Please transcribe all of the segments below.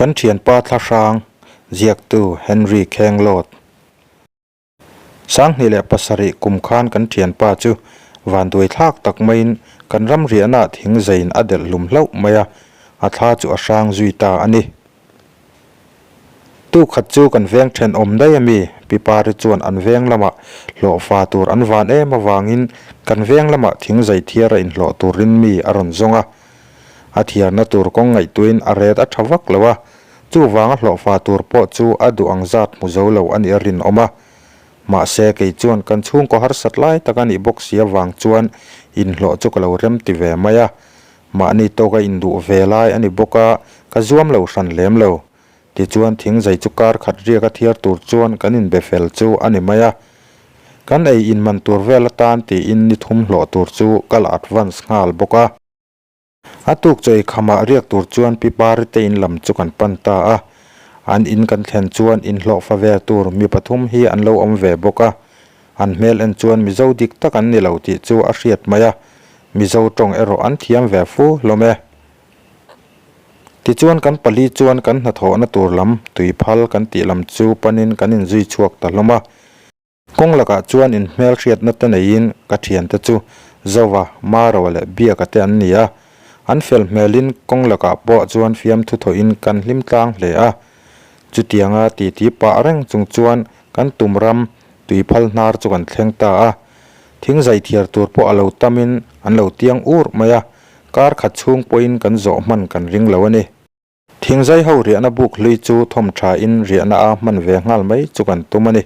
Kan thianpa thlahrang, ziaktu Henry Khenglawt. 2007 kum khan kan thianpa chu vanduai thlak tak maiin kan ram riahnaah thing zeiin a delh hlum hlauh mai a, a thla chu a hrang zui ta a ni. Tu khat chu kan veng thenawm daih a mi, Pi Pari chuan an veng lamah hlawhfa tur an van em avangin kan veng lamah thing zai thiar a inhlawh turin mi a rawn zawng a. A thiarna tur kawng ngaihtuahin a ret a tha vak lo a, chuvanga hlawhfa tur pawh chu a duh ang zat hmu zo lo a nih a rinawm a. Mahse kei chuan kan chhungkaw harsat lai tak a nih bawk si avang chuan inhlawh chu ka lo rem ti ve mai a. Mahni tawka induh ve lai a ni bawk a, ka zuam lo hran lem lo. Tichuan thingzai chu kar khat riak a thiar tur chuan kan inbe fel chu a ni mai a. Kan ei inman tur vel atan tiin ni thum hlawh tur chu ka la advance nghal bawk a. A tuk chaw ei khamah riak tur chuan Pi Pari te in lam chu kan pan ta a. An in kan thlen chuan inhlawh fa ve tur mi pathum hi an lo awm ve bawk a. An hmel en chuan Mizo dik tak an ni lo tih chu a hriat mai a. Mizo tawng erawh an thiam ve fu hlawm e. Tichuan kan pali chuan kan hnathawhna tur lam tuiphal kan tih lam chu panin kan inzui chhuak ta hlawm a. Kawng lakah chuan inhmelhriatna te neiin ka thiante chu Zova, Maroa leh Biaka te an ni a. An fel hmelin kawng lakah pawh chuan fiamthu thawhin kan hlim tlang hle a. Chutianga titi pah reng chung chuan kan tum ram tuiphal hnar chu kan thleng ta a. Thingzai thiar tur pawh a lo tamin an lo tiang ur mai a. Kar khat chhung pawhin kan zawh hman kan ring lo a ni. Thingzai ho riahna buk hlui chu thawm thain riahna a hman ve nghal mai chu kan tum a ni.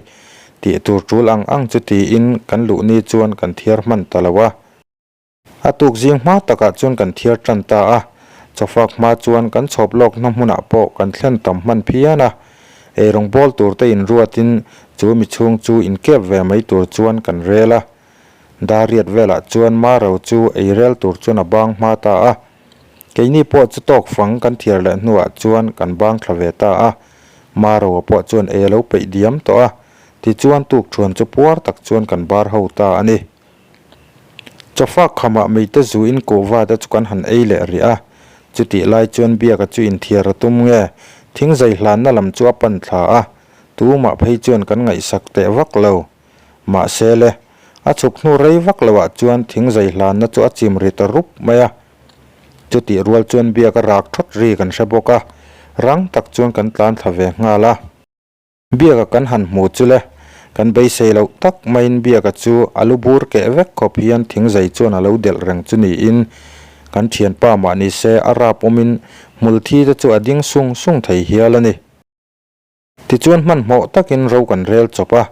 Tih tur tul ang ang chu tiin kan luh ni chuan kan thiar hman ta lo a. A tuk zing hma takah chuan kan thiar tan ta a. Chawfak hma chuan kan chhawp lawkna hmunah pawh kan thlen tam hman phian a. Eirawng bawl tur te inruatin chu mi chhung chu inkep ve mai tur chuan kan rel a. Dariat velah chuan Maro chu ei rel tur chuan a bang hma ta a. Keini pawh chu tawk fang kan thiar leh hnuah chuan kan bang thla ve ta a. Maro-a pawh chuan ei a lo peih diam tawh a, tichuan tukthuan chu puar tak chuan kan bar ho ta a ni. Chawfak khamah meite zuin kuhva te chu kan han ei leh rih a. Chutih lai chuan Biaka chu inthiar a tum nge, thingzai hlanna lam chu a pan thla a, tumah phei chuan kan ngaihsak teh vak lo. Mahse le, a chhuk hnu rei vak loah chuan thingzai hlanna chu a chim ri ta rup mai a. Chutih rual chuan biak a rak thawt ri kan hre bawk a, rang tak chuan kan tlan thla ve nghal a. Biaka kan han hmu chu le, kan beisei loh tak maiin biaka chu a lu bur keh vek khawp hian thingzai chuan a lo delh reng chu niin kan thianpa mah ni se a rap awmin hmulthi te chu a ding sung sung thei hial a ni. Tichuan hmanhmawh takin ro kan rel chawp a,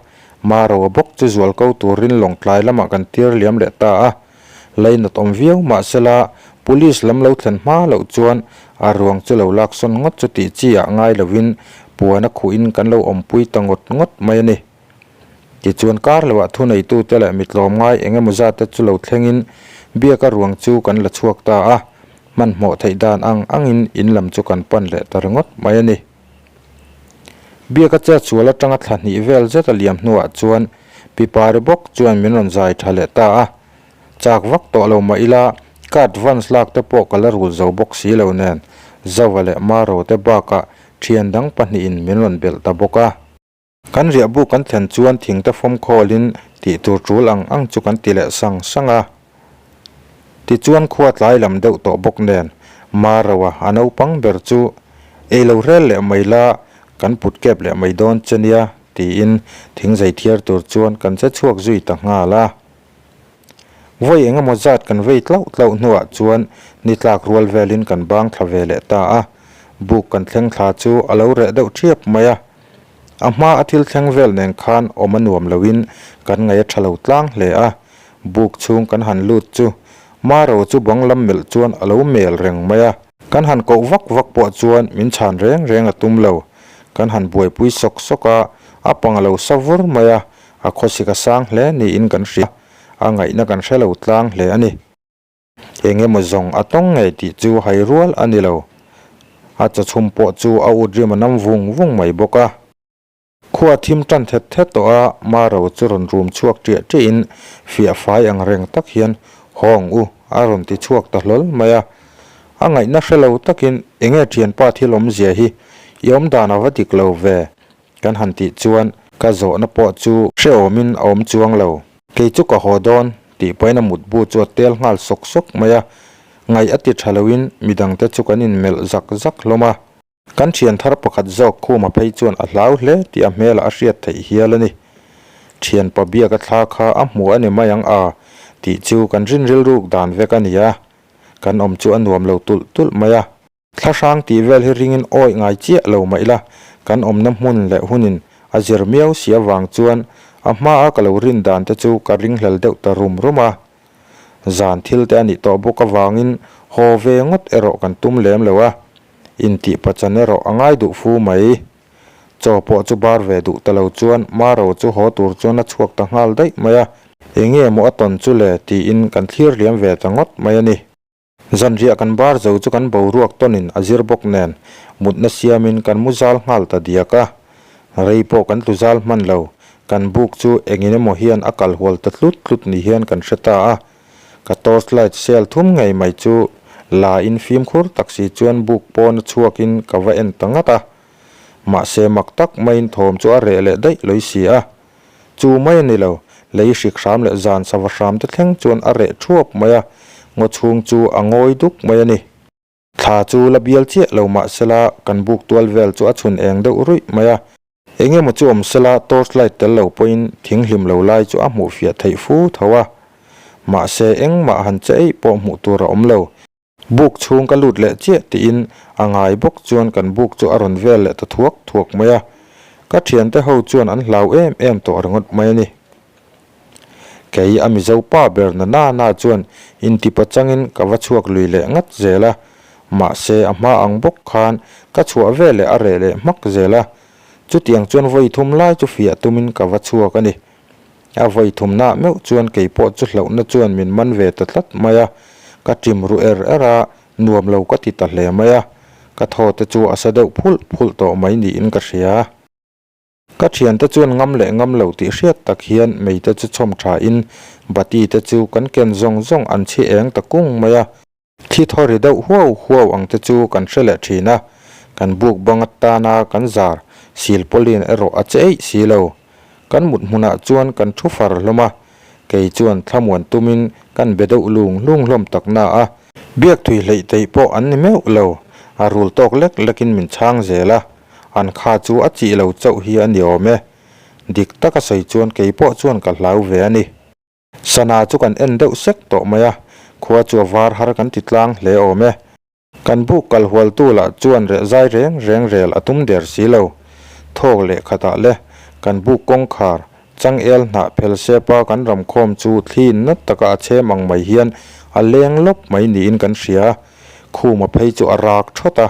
Maroa bawk chu zualko turin Lawngtlai lamah kan tir liam leh ta a. Lainat awm viau mahsela Police lam lo thlen hma loh chuan a ruang chu lo laksawn ngawt chu tih chi ah ngai lovin puan a khuhin kan lo awmpui ta ngawt ngawt mai a ni. Tichuan kar loah thuneitute leh mitlawm ngai eng emaw zat te chu lo thlengin biaka ruang chu kan la chhuak ta a, hmanhmawh theih dan ang angin in lam chu kan pan leh ta ringawt mai a ni. Biaka chet sual atanga thla hnih vel zet a liam hnuah chuan Pi Pari bawk chuan min rawn zai tha leh ta a. Chak vak tawh lo mah ila ka advance lak te pawh ka la rul zo bawk si lo nen Zova leh Maro te bakah thian dang pahnihin min rawn belh ta bawk a. Kan riahbu kan thlen chuan thing te fawm khawlin tih tur tul ang ang chu kan ti leh sang sang a. Tichuan khua tlai lam deuh tawh bawk nen Maroa a naupang ber chu ei lo rel leh mai la kan put kep leh mai dawn che nia tiin thing zai thiar tur chuan kan che chhuak zui ta nghal a. Vawi eng emaw zat kan vei tlauh tlauh hnuah chuan ni tlak rual velin kan bang thla ve leh ta a. Buk kan thleng thla chu a lo reh deuh thiap mai a. A hma a thil thleng vel nen khan awm a nuam loin kan ngaih a tha lo tlang hle a, buk chhung kan han lut chu Maro chu bang lam melh chuan a lo mel reng mai a. Kan han koh vak vak pawh chuan min chhan reng reng a tum lo. Kan han buaipui sawk sawk a, a pang a lo sa vur mai a, a khawsik a sang hle niin kan hria, a ngaihna kan hre lo tlang hle a ni. Eng emaw zawng a tawng ngei tih chu hai rual a ni lo. A chawchhum pawh chu a ut rim a nam vung vung mai bawk a. Khua thim tan thet thet tawh a, Maro chu rawn rum chhuak ṭiah ṭiahin fiah fai ang reng tak hian Hawng u a rawn ti chhuak ta hlawl mai a. A ngaihna hre lo takin enge ṭhianpa thil awmzia hi? I awm dan a va dik lo ve, kan han tih chuan ka zawhna pawh chu hrehawmin a awm chuang lo. Kei chu ka haw dawn, tih pahin a mutbu chu a tel nghal sawk sawk mai a, ngaih a ti tha loin midangte chu kan inmelh zak zak hlawm a. Kan thian thar pakhat zawk khuma phei chuan a hlau hle tih a hmelah a hriat theih hial a ni. Thianpa biak a thla kha a hmu a ni mai ang a tih chu kan rin rilruk dan vek a ni a, kan awm chu a nuam lo tulh tulh mai a. Thla hrang tih vel hi ringin awih ngai chiah lo mah ila, kan awmna hmun leh hunin a zir miau si avang chuan a hmaa ka lo rin dan te chu ka ringhlel deuh ta rum rum a. Zan thil te a nih tawh bawk avangin haw ve ngawt erawh kan tum lem lo a. Intih pachan erawh a ngai duh fu mai. Chaw pawh chu bar ve duh ta lo chuan Maro chu haw tur chuan a chhuak ta nghal daih mai a. Enge maw a tawn chu le tiin kan thlir liam ve ta ngawt mai a ni. Zanriah kan bar zo chu kan boruak tawnin a zir bawk nen mutna siamin kan mu zal nghal ta diak a. Rei pawh kan tlu zal hman lo, kan buk chu engin emaw hian a kal hual ta tlut tlut ni hian kan hre ta a. Ka torch light sel thum ngei mai chu la in fimkhur tak si chuan buk pawn a chhuak in ka va en ta ngat a. Mahse mak tak maiin thawm chu a reh leh daih lawih si a. Chu mai a ni lo, lei hrik hram leh zan sava hram te thleng chuan a reh thuap mai a, ngaw chhung chu a ngawi duk mai a ni. Thla chu la bial chiah lo mahsela kan buk tual vel chu a chhun eng deuh ruih mai a. Eng emaw chu awm sela torch light tel lo pawhin thing hlim lo lai chu a hmuh fiah theih fu tho a. Mahse engmah han che eih pawh hmuh tur a awm lo. Buk chhung ka lut leh chiah tiin a ngai bawk chuan kan buk chu a rawn vel leh ta thuak thuak mai a. Ka thiante ho chuan an hlau em em tawh ringawt mai a ni. Kei a Mizo pa ber na na na chuan intipa changin ka va chhuak lui leh ngat zel a. Mahse a hma ang bawk khan ka chhuah ve leh a reh leh hmak zel a. Chutiang chuan vawi thum lai chu fiah tumin ka va chhuak a ni. A vawi thumna meuh chuan kei pawh chu hlauhna chuan min man ve ta tlat mai a, ka ṭim ru er er a, nuam lo ka ti ta hle mai a, ka thaw te chu a sa deuh phulh phulh tawh mai niin ka hria. Ka ṭhiante chuan ngam leh ngam lo tih hriat tak hian mei te chu chhawm ṭhain bati te chu kan ken zawng zawng an chhi eng ta kung mai a. Thli thaw ri deuh huau huau ang te chu kan hre leh thin a, kan buk bang atana kan zar silpawlin erawh a che eih si lo. Kan mut hmunah chuan kan thu far hlawm a, kei chuan thlamuan tumin kan be deuh lung lung hlawm tak na a. Biak thui hleih teih pawh an ni meuh lo, a rul tawk lek lekin min chhang zel a, an kha chu a chih lo chauh hi a ni awm e. Dik taka sawi chuan kei pawh chuan ka hlau ve a ni. Sana chu kan en deuh sek tawh mai a, khua chu a var har kan ti tlang hle awm e. Kan buk kal hualtu lah chuan reh zai reng reng rel a tum der si lo. Thawk leh khatah le, kan buk kawngkhar, changel hnah phel sepa kan ramkhawm chu thli nat taka a chhem ang mai hian a leng lawp mai niin kan hria. Khuma phei chu a rak thawt a.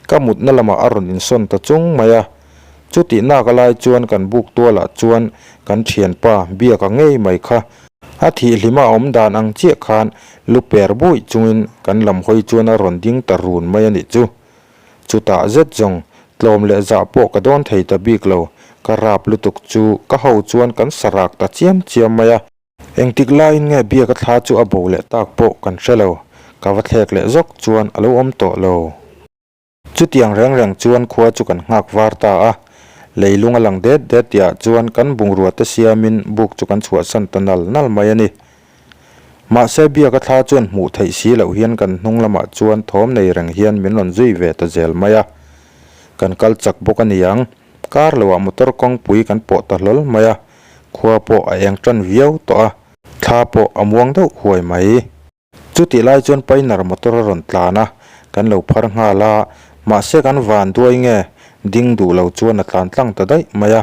Ka mutna lamah a rawn insawn ta chung mai a. Chutih nak a lai chuan kan buk tualah chuan kan thianpa Biaka ngei mai kha a thihhlima a awm dan ang chiah khan lu per buih chungin kan lam hawi chuan a rawn ding ta run mai a nih chu. Chutah zet zawng tlawm leh zah pawh ka dawn thei ta bik lo, ka rap lutuk chu ka ho chuan kan sarak ta chiam chiam mai a. Engtik laiin nge biak a thla chu a bo leh tak pawh kan hre lo, ka va thlek leh zawk chuan a lo awm tawh lo. Chutiang reng reng chuan khua chu kan nghak var ta a, leilung a lang det det tihah chuan kan bungrua te siamin buk chu kan chhuahsan ta nal nal mai a ni. Mahse biak a thla chuan hmuh theih si loh hian kan hnung lamah chuan thawm nei reng hian min rawn zui ve ta zel mai a, kan kal chak bawk a ni ang, kar loah motor kawngpui kan pawh ta hlawl mai a. Khua pawh a eng tan viau tawh a, thla pawh a muang deuh huai mai. Chutih lai chuan Painer motor a rawn tlan a, kan lo phar nghal a, mahse kan van duai nge ding duh lo chuan a tlan tlang ta daih mai a,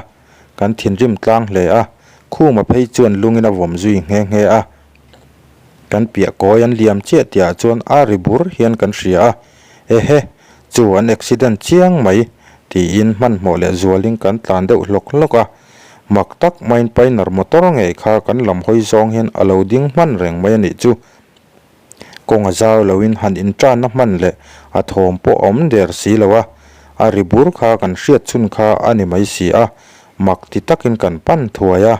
kan thinrim tlang hle a, khuma phei chuan lungin a vawm zui nghe nghe a. Kan piah kawi an liam chiah tihah chuan a ri bur hian kan hria a, Ehe, chu an accident chiang mai, tiin hmanhmawh leh zualin kan tlan deuh hlawk hlawk a. Mak tak maiin Painer motor ngei kha kan lam hawi zawng hian a lo ding hman reng mai a nih chu. Kawng a zau loin han intanna hman leh a thawm pawh a awm der si lo a, a ri bur kha kan hriat chhun kha a ni mai si a, mak ti takin kan pan thuai a.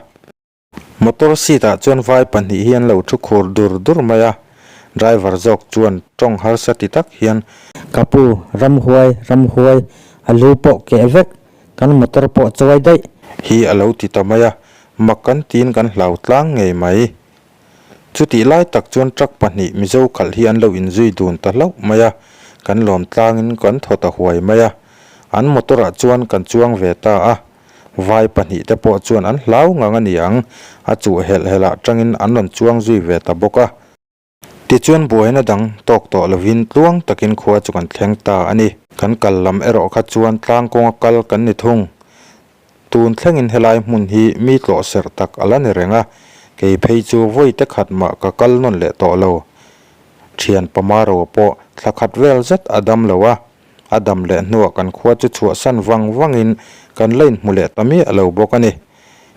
Motor seat ah chuan vai pahnih hi an lo thu khur dur dur mai a, driver zawk chuan tawng harsa ti tak hian. Ka pu, ramhuai, ramhuai! A lu pawh keh vek, kan motor pawh chuai daih. Hi a lo ti ta mai a, mak kan tiin kan hlau tlang ngei mai. Chutih lai tak chuan truck pahnih Mizo khalh hi an lo inzui dun ta hlauh mai a, kan lawm tlangin kan thaw ta huai mai a. An motor ah chuan kan chuang ve ta a, vai pahnih te pawh chuan an hlau ngang a ni ang, a chuh helh helh ah tangin an rawn chuang zui ve ta bawk a. Tichuan buaina dang tawk tawh lovin tluang takin khua chu kan thleng ta a ni. Kan kal lam erawh kha chuan tlang kawnga kal kan ni thung. Tun thlengin helai hmun hi mi tlawh serh tak a la ni reng a, kei phei chu vawi te khat mah ka kal nawn leh tawh lo. Thian Pamaro pawh thla khat vel zet a dam lo a, A dam leh hnuah kan khua chu chhuahsan vang vangin kan la inhmu leh ta miah lo bawk a ni.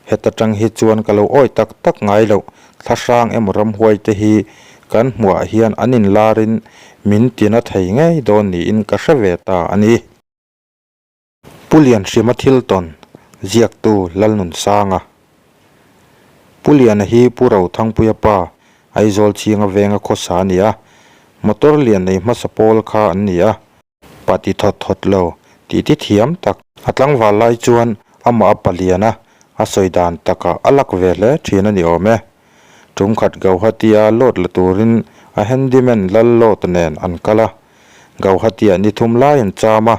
Heta tang hi chuan ka lo awi tak tak ngai loh, thlahrang emaw ramhuai te hi kan hmuhah hian an inlarin min tina thei ngei dawn niin ka hre ve ta a ni. Pu Lianhrima thil tawn ziaktu Lalnunsanga. Pu Liana hi Pu Rothangpuia pa Aizawl chhinga venga khawsa a ni a, motor lian nei hmasa pawl kha an ni a. Pa ti thawt thawt lo tih ti thiam tak. A tlangval lai chuan amah a palian a, a sawi dan takah a lak ve hle thin a ni awm e. Tum khat Gauhati-a load la turin a handyman Lal Load nen an kal a, Gauhati-ah ni thum lai an cham a.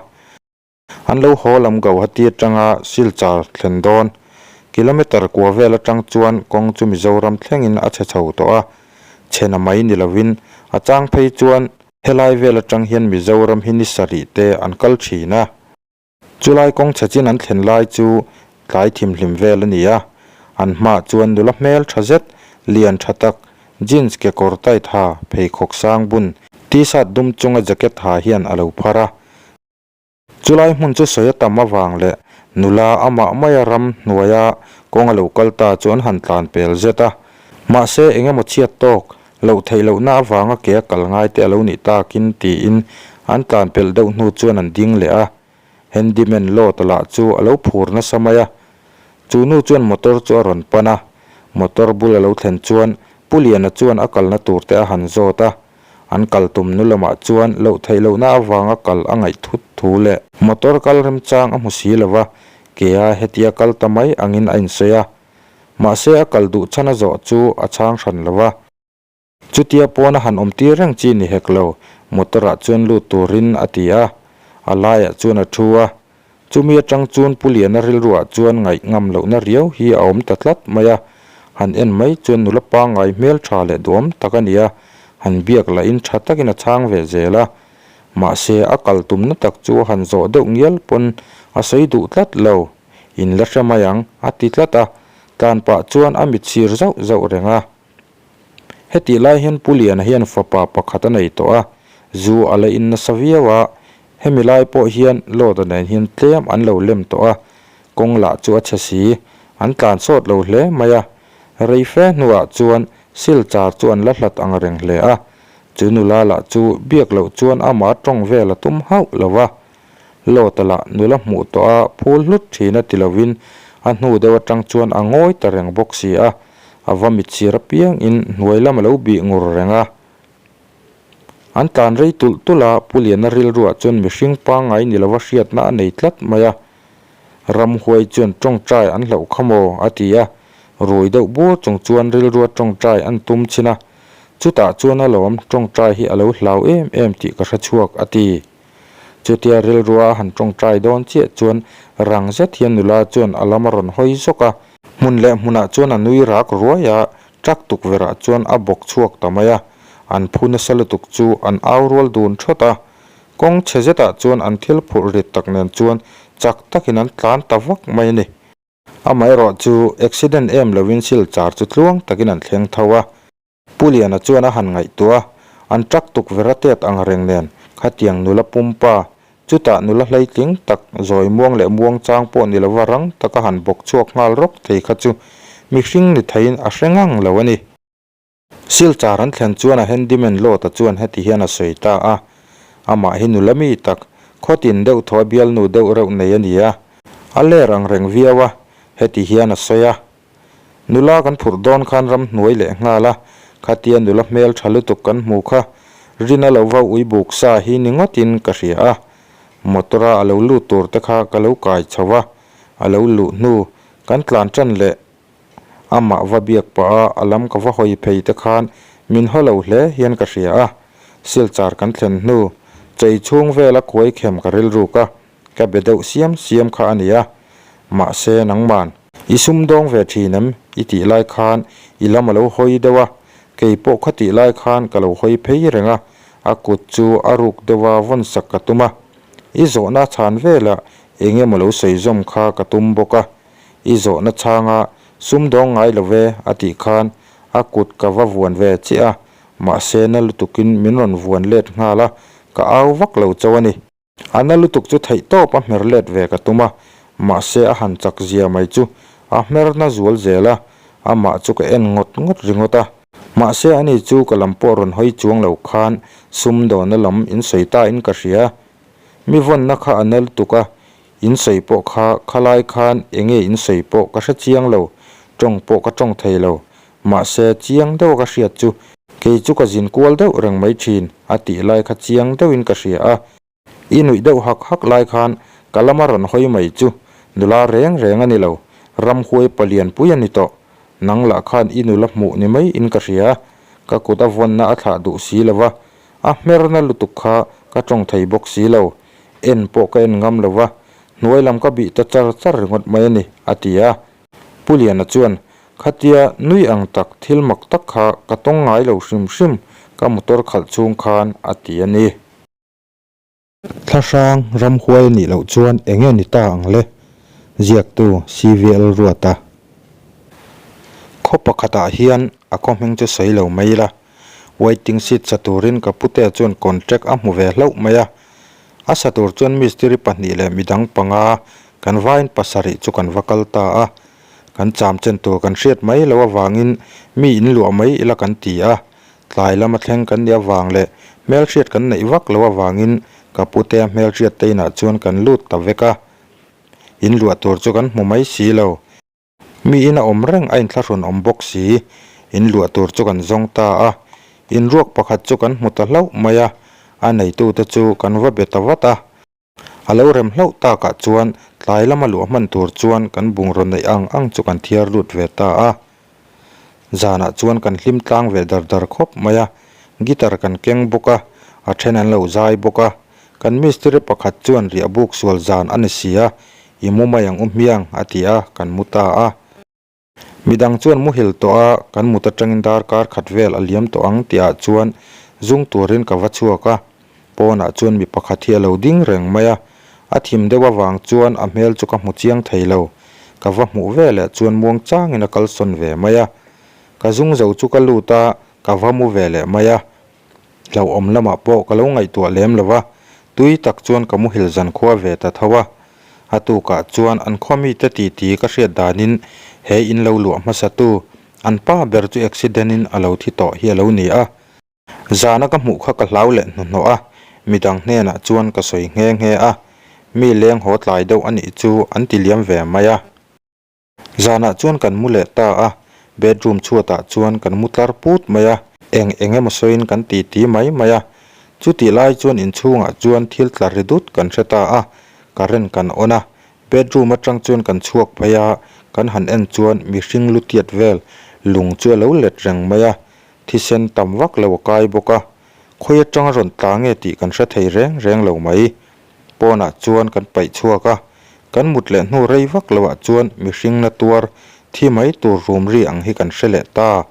An lo haw lam Gauhati atanga Silchar thlen dawn. Kilometre kua vel atang chuan kawng chu Mizoram thlengin a chhe chho tawh a, chhena mai ni lovin a chang phei chuan helai vel atang hian Mizoram hi ni sarih te an kal thin a. Chulai kawng chhe chin an thlen lai chu tlai thimhlim vel a ni a, an hmaah chuan nula hmel tha zet, lian tha tak, jeans kekawr tight ha, pheikhawk sang bun, t-shirt dum chunga jacket ha hian a lo phar a. Chulai hmun chu sawi a tam avang leh nula amah maia ram hnuaia kawng a lo kal ta chu an han tlan pel zet a. Mahse, eng emaw chhiat tawk loh theih lohna avanga ke a kal ngai te a lo nih takin tiin an tlan pelh deuh hnu chuan an ding leh a. Handyman Lawta lah chu a lo phur nasa mai a. Chu nu chuan motor chu a rawn pan a. Motor bul a lo thlen chuan Pu Liana chuan a kalna tur te a han zawt a. An kal tum nu lamah chuan loh theih lohna avanga kal a ngaih thut thu leh motor kal remchang a hmu si lo va, kea hetia kal ta mai angin a insawi a. Mahse a kal duh chhan a zawh chu a chhang hran lo va. Chutia pawn a han awm tir reng chi ni hek lo, motor ah chuan lut turin a ti a. A laiah chuan a thu a. Chumi atang chuan Pu Liana rilruah chuan ngaih ngam lohna riau hi a awm ta tlat mai a, han en mai chuan nula pangngai hmel tha leh duam tak a ni a, han biak lahin tha takin a chhang ve zel a. Mahse, a kal tumna tak chu a han zawh deuh ngial pawn a sawi duh tlat lo, in la hre mai ang, a ti tlat a, tlan pah chuan a mit sir zauh zauh reng a. Hetih lai hian Pu Liana hian fapa pakhat a nei tawh a, zu a la in nasa viau a, hemi lai pawh hian Lawda nen hian tlem an lo lem tawh a, kawng lah chu a chhe si, an tlan sawt lo hle mai a. Rei fe hnuah chuan Silchar chu an la hlat ang reng hle a, chu nula lah chu biak loh chuan amah tawng vel a tum hauh lo va. Lawta lah nula hmuh tawh a phul hlut thin a ti lovin a hnu deuh atang chuan a ngawi ta reng bawk si a, a va mitsir apiangin hnuai lam a lo bih ngur reng a. An tlan rei tulh tulh a, Pu Liana rilruah chuan mihring pangngai ni lova hriatna a nei tlat mai a. Ramhuai chuan tawngtai an hlauh kha maw? a ti a, rui deuh bur chung chuan rilrua tawngtai an tum chin a. Chutah chuan alawm tawngtai hi a lo hlau em em tih ka hre chhuak a ti. Chutia rilrua a han tawngtai dawn chiah chuan rang zet hian nula chuan a lam a rawn hawi zawk a. Hmun leh hmunah chuan a nui rak ruai a, truck tukverhah chuan a bawk chhuak ta mai a. An phu nasa lutuk chu an au rual dun thawt a. Kawng chhe zetah chuan an thil phurh rit tak nen chuan chak takin an tlan ta vak mai a ni. Amaherawh chu accident em lovin Silchar chu tluang takin an thleng tho a. Pu Liana chuan a han ngaihtuah a, an truck tukverh a tet ang reng nen khatiang nula pumpa, chutah nula hleitling tak zawi muang leh muang chang pawh ni lova rang taka han bawk chhuak nghal rawk thei kha chu mihring ni theiin a hre ngang lo a ni. Silchar an thlen chuan a handyman Lawta chuan heti hian a sawi ta a, amah hi nula mi tak, khawtin deuh thaw a bialnu deuh reuh nei a ni a, a ler ang reng viau a, heti hian a sawi a. Nula kan phurh dawn khan ramhnuai leh nghal a, khatia nula hmel tha lutuk kan hmu kha Rina lo va ui buk sa hi ni ngawtin ka hria a. Motor-a a lo lut tur te kha ka lo kai chho a, a lo luh hnu kan tlan tan leh amah va biak pah a, a lam ka va hawi phei te khan min haw lo hle hian ka hria a. Silchar kan thlen hnu chei chhung vela kuai khem ka rilruk a, ka be deuh siam siam kha a ni a. Mahse nangman, i sumdawng ve thin em? I tih lai khan i lam a lo hawi deuh a, kei pawh kha tih lai khan ka lo hawi phei reng a, a kut chu a ruk deuha vawn sak ka tum a. I zawhna chhan velah eng emaw lo sawi zawm kha ka tum bawk a. I zawhna chhanga sumdawng ngai lo ve a tih khan a kut ka va vuan ve chiah a, mahse na lutukin min rawn vuan let nghal a, ka au vak lo chauh a ni. A na lutuk chu theih tawp a hmer let ve ka tum a, mahse a han chak zia mai chu a hmer na zual zel a, amah chu ka en ngawt ngawt ringawt a. Mahse ani chu ka lam pawh rawn hawi chuang lo khan sumdawna lam in sawi ta in ka hria. Mi vawnna kha a na lutuk a, in sawi pawh kha khalai khan enge in sawi pawh ka hre chiang lo, tawng pawh ka tawng thei lo. Mahse chiang deuha ka hriat chu kei chu ka zin kual deuh reng mai thin a tih lai kha chiang deuhin ka hria a. I nuih deuh hak hak lai khan ka lama rawn hawi mai chu nula reng reng a ni lo, ramhuai palian pui a ni tawh. Nang lah khan i nula hmuh ni mai in ka hria, ka kut a vawnna a thlah duh si lo va, a hmerna lutuk kha ka tawng thei bawk si lo. En pawh ka en ngam lo va, hnuai lam ka bih ta char char ringawt mai a ni, a ti a. Pu Liana chuan, Khatia nui ang tak thil mak tak kha ka tawng ngai lo hrim hrim ka motor khalh chhung khan, a ti a ni. Thlahrang ramhuai a nih loh chuan eng nge ni ta ang le? Ziaktu CVL Ruata. Khaw pakhatah hian a khaw hming chu sawi lo mai ila, waiting seat sa turin ka putea chuan contract a hmu ve hlauh mai a. A sa tur chuan mistiri pahnih leh midang panga kan vain pasarih chu kan va kal ta a. Kan cham chen tur kan hriat mai loh avangin mi in luah mai ila kan ti a. Tlai lama thleng kan nih avang leh hmelhriat kan neih vak loh avangin ka putea hmelhriat te inah chuan kan lut ta vek a. In luah tur chu kan hmu mai si lo. Mi in a awm reng a inthlahrun awm bawk si. In luah tur chu kan zawng ta a. In ruak pakhat chu kan hmu ta hlauh mai a. A neitute chu kan va be ta vat a. A lo rem hlauh takah chuan tlai lama luah hman tur chuan kan bungraw neih ang ang chu kan thiar lut ve ta a. Zanah chuan kan hlim tlang ve dar dar khawp mai a, guitar kan keng bawk a, a then an lo zai bawk a. Kan mistiri pakhat chuan riah buk sual zan a ni si a, i mu mai ang u hmiang a ti a, kan mu ta a. Midang chuan muhil tawh a, kan mut atangin darkar khat vel a liam tawh ang tihah chuan zung turin ka va chhuak a. Pawnah chuan mi pakhat hi a lo ding reng mai a, a thim deuh avang chuan a hmel chu ka hmu chiang thei lo. Ka va hmuh veleh chuan muang changin a kalsawn ve mai a. Ka zung zo chu ka lut a, ka va mu ve leh mai a. Hlauhawm lamah pawh ka lo ngaihtuah lem lo va, tui tak chuan ka muhil zankhua ve ta tho a. A tukah chuan an khaw mite titi ka hriat danin he in lo luah hmasatu an pa ber chu accident in a lo thi tawh hi a lo ni a. Zana ka hmuh kha ka hlau leh hnuhnawh a, midang hnenah chuan ka sawi nghe nghe a, mi leng haw tlai deuh a nih chu an ti liam ve mai a. Zanah chuan kan mu leh ta a, bedroom chhuatah chuan kan mu tlar put mai a, eng eng emaw sawiin kan titi mai mai a. Chutih lai chuan inchhungah chuan thil tla ri dut kan hre ta a, current kan on a, bedroom atang chuan kan chhuak phei a, kan han en chuan mihring lu tiat vel lung chu a lo let reng mai a, thisen tam vak lo a kai bawk a, khawi atanga rawn tla nge tih kan hre thei reng reng lo mai. Pawnah chuan kan paih chhuak a, kan mut leh hnu rei vak loah chuan mihring na tuar thi mai tur rum ri ang hi kan hre leh ta.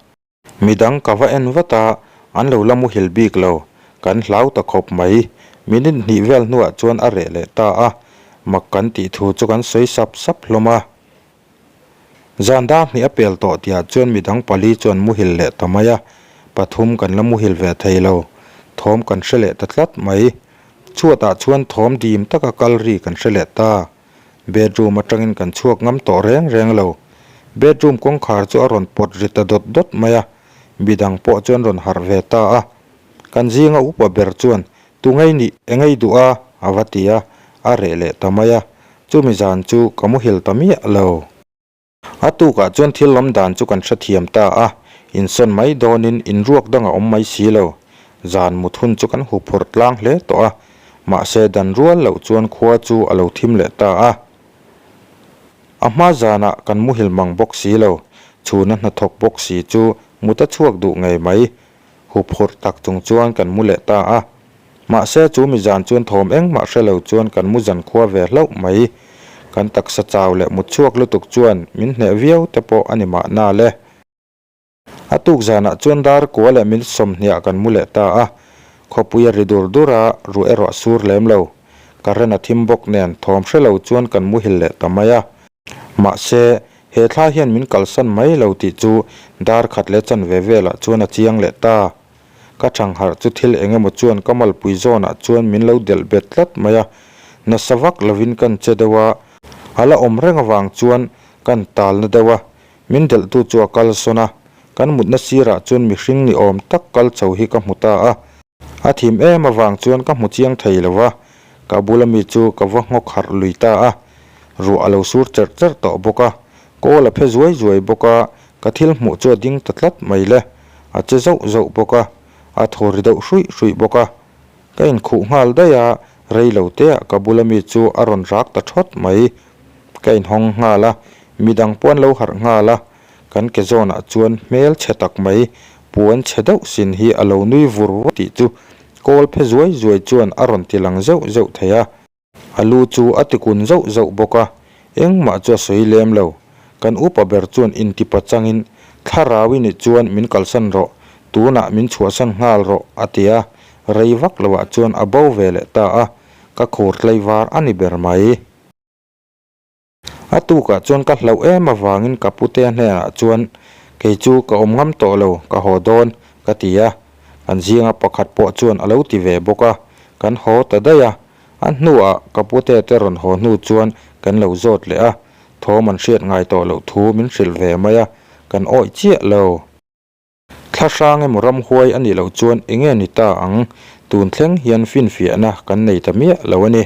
Midang ka va en vat a, an lo la muhil bik lo, kan hlau ta khawp mai. Minute hnih vel hnuah chuan a reh leh ta a, mak kan tih thu chu kan sawi sap sap hlawm a. Zan dar hnih a pel tawh tihah chuan midang pali chuan muhil leh ta mai a, pathum kan la muhil ve thei lo. Thawm kan hre leh ta tlat mai. Chhuatah chuan thawm dim taka kal ri kan hre leh ta. Bedroom atangin kan chhuak ngam tawh reng reng lo. Bedroom kawngkhar chu a rawn pawt ri ta dawt dawt mai a, midang pawh chuan rawn harh ve ta a. Kan zinga upa ber chuan, Tungei nih engei duh a? a va ti a, a reh leh ta mai a. Chumi zan chu ka muhil ta miah lo. A tukah chuan thil lam dan chu kan hrethiam ta a, insawn mai dawnin inruak dang a awm mai si lo. Zan mut hun chu kan huphurh tlang hle tawh a. Mahse dan rual loh chuan khua chu a lo thim leh ta a. A hma zanah kan muhil mang bawk si lo, chhuna hnathawk bawk si chu mut a chhuak duh ngei mai. Huphurh tak chung chuan kan mu leh ta a. Mahse chu mi zan chuan thawm engmah hre lo chuan kan mu zan khua ve hlauh mai. Kan taksa chau leh mut chhuak lutuk chuan min hneh viau te pawh a ni mahna le. A tuk zanah chuan dar kua leh min sawmhniah kan mu leh ta a. Khawpui a ri dur dur a, ruah erawh a sur lem lo. Current a thim bawk nen thawm hre lo chuan kan muhil leh ta mai a. Mahse, he thla hian min kalsan mai lo tih chu dar khat leh chanve velah chuan a chiang leh ta. Ka thangharh chu thil eng emaw chuan ka malpui zawnah chuan min lo delh bet tlat mai a, nasa vak lovin kan che deuh a, a la awm reng avang chuan kan talna deuh a, min delhtu chu a kal sawn a, kan mutna sirah chuan mihring ni awm tak kal chho hi ka hmu ta a. A thim em avang chuan ka hmu chiang thei lo va, ka bula mi chu ka va nghawk harh lui ta a. Ruah a lo sur cherh cherh tawh bawk a, kawl a phe zuai zuai bawk a, ka thil hmuh chu a ding ta tlat mai le. A che zauh zauh bawk a, a thaw ri deuh hruih hruih bawk a. Ka inkhuh nghal daih a, rei lo teah ka bula mi chu a rawn rak ta thawt mai. Ka inhawng nghal a, midang pawh an lo harh nghal a, Kan ke zawnah chuan hmel chhe tak mai, puan chhe deuh sin hi a lo nui vur vur tih chu kawl phe zuai zuai chuan a rawn ti lang zeuh zeuh thei a. A lu chu a ti kun zauh zauh bawk a, engmah chu a sawi lem lo. Kan upa ber chuan intipa changin, Thlarau i nih chuan min kalsan rawh, tunah min chhuahsan nghal rawh, a ti a, rei vak loah chuan a bo ve leh ta a, ka khur tlaivar a ni ber mai. A tukah chuan ka hlauh em avangin ka putea hnenah chuan kei chu ka awm ngam tawh lo, ka haw dawn, ka ti a. Kan zinga pakhat pawh chuan a lo ti ve bawk a, kan haw ta daih a. A hnuah ka putea te rawn haw hnu chuan kan lo zawt leh a, thawm an hriat ngai tawh loh thu min hrilh ve mai a, kan awih chiah lo. Thla hrang emaw ramhuai a nih loh chuan enge ni ta ang, tun thleng hian finfiahna kan nei ta miah lo a ni.